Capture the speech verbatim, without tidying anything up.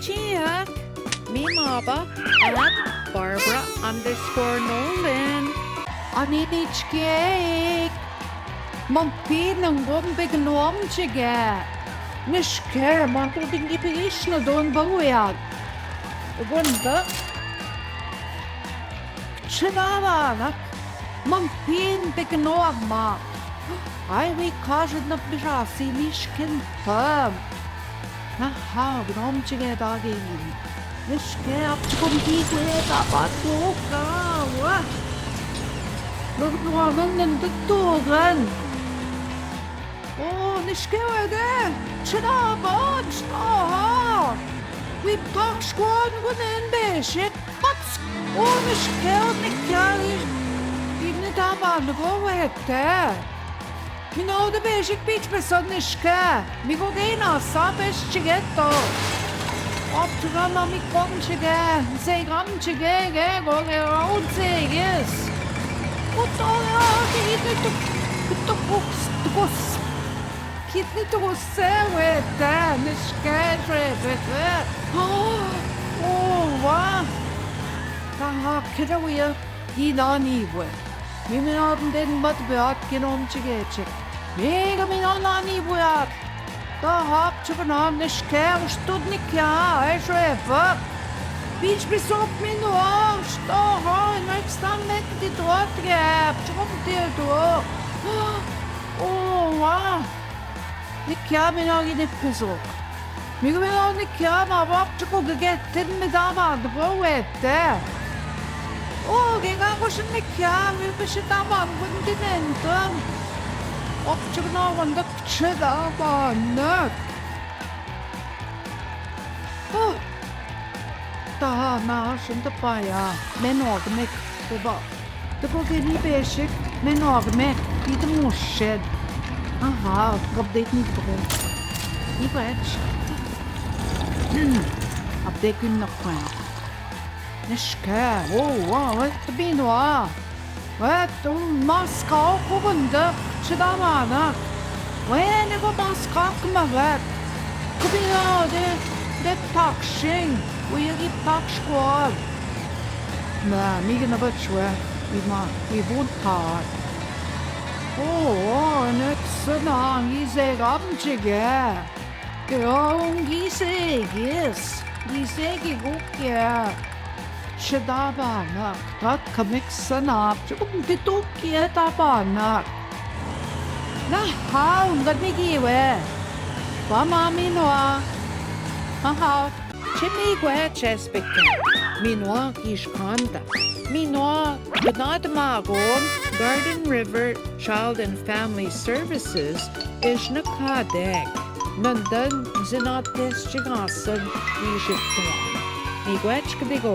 Check. Mi mama at Barbara underscore Nolan. Anini chkeik. Ma'inpin nungin pekin omchike. Nüske, ma tutin ki pishin don baweak. Wanda. Chedabana. Ma'inpin pekin oamma. Ai, wi kashi na pishin si nüsken pam. Aha, gnomchige dagi. Nüske, apchikon ki kue tapat boka. Wa. Lugnuanan nan tutugan. O, nüske wede. Chedaban, chedaban. Wi pakškuan gunen beşik. Pats. O, nüske, o, nükke. Wi, wi, nüdaban, go wete. Mi node beşik pitsmeson nüske. Mi go gena sa beşik çiketo. Aptırana mi komchige. Zegamchige, ge, go, ge, o, zeges. Kuto, ya, ki, ki, tu, tu, kus, tu, kus. Kidni tuku se wete, nüske, şue, wete. O, wa. Taha, kere wia. Gidani we. Mi, mi, a, den mat beat, gnomchige çek. Mi, mi, a, nani beat. Taha, apchikon a, nüske, ustut nükke, e, şue, wa. Pitsmeson mi nua, ustut, ha, no ekstan met di tuat, ge, apchikon di tuat. O, wa. Nükke, mi nua gidip pezok. Mi, mi nua nükke, ma bak, çiko ge getirme dama, bu wete. O, ge ga koşun nükke, mi bişi dama, bu dinendim. Bak, çiko na wanda kıçı dama, nük. O. Taha, na, şimdi paya. Men oldu, mek, baba. Te go geni beşik, men oagme, i de mušed. Aha, update ni de go. I več. Update ni de go. Neške, o, o, o, te bino, a. Vet, un maska, o, kubun de, čedamana. Vet, ne go maska, kuma vet. Kubino de, de takšin, u jagi takškol. Na, mi gena vet šue, mi ma, mi bun tar. O, o, ne ksena, mi zegamčige. Ke o, un gizegi, gizegi guke. Šedabana, tat kamik sana, čukum ti tuki e tabana. Na, ha, un gat mi giwe. Ba ma mi noa. Ha, ha. Che mi gwe chespeke. Mi noa kishkanda. Mi noa gnad magon Garden River Child and Family Services ish na kadek. Nandon zinates chigasan ish tua. Mi gwe chkdigo.